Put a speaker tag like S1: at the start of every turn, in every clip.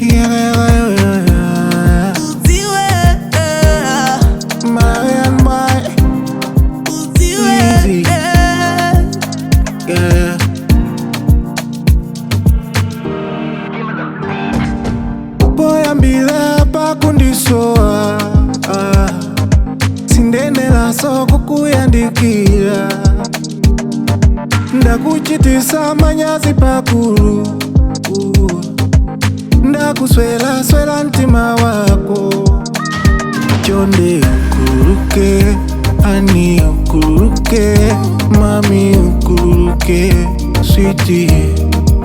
S1: Yeah, yeah, yeah.
S2: Udziwe,
S1: Marian boy,
S2: udziwe.
S1: Easy. Yeah. Poyambila pakundisowa, ah. Sindenelaso kukuyandikira, ndakuchitisa manyazi pakulu, ndakuswelaswela mtima wako. Chonde ukuruke, ani ukuruke, mami ukuruke, sweetie,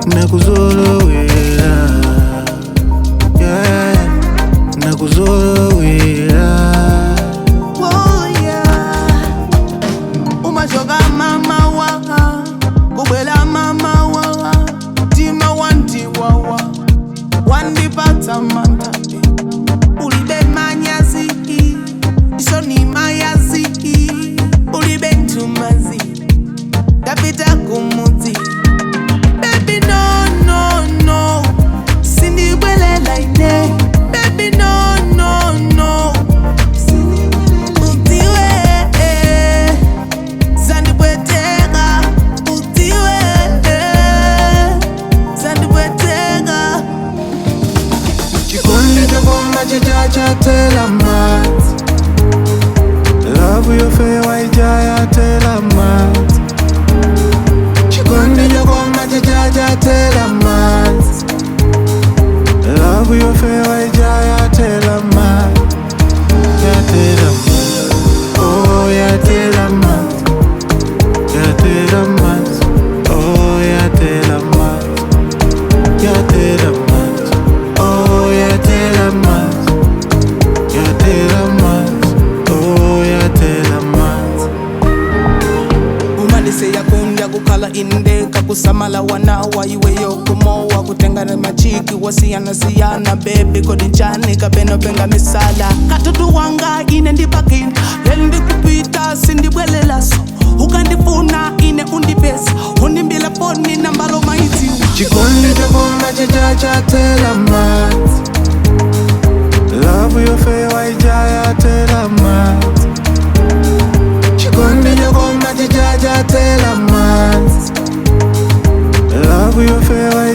S1: nakuzolowela. Yeah, nakuzolowela.
S2: Oh, yeah. Umashoka mama wa, kubwela mama wa, tima wandiwawa, wandipatsa manta, ulibe manyazi, isoni mayazi, ulibe ntumazi, ndapita kumudzi. Baby, no, no, no, sindibwelela ine. Baby, no, no, no, udziwe, zandibweteka. Udziwe, zandibweteka.
S1: Chikondi chakoma chicachatela mat. Love yofewa ijayatela mat. Chikondi chakoma chicachatela mat. Love yofewa ijayatela mat. Yatela mat. Oh, yatela mat. Yatela mat. Oh, yatela mat. Yatela mat. Oh, yatela mat. Yatela mat. Oh, yatela mat.
S2: Umalise yakundya kukhala indeka kusamala wana iweyo kumowa kutengana machiki wasiyana-siyana. Bebi kodinjani kapeno penga misala katutu wanga ine ndipakini leli ndikupita sindibwelelaso ukandifuna ine undipesa undimbila foni nambalo maidziwa.
S1: Chikondi chakoma chicachatela mat. Love yofewa ijayatela mat. Chikondi chakoma chicachatela mat. Love yofewa.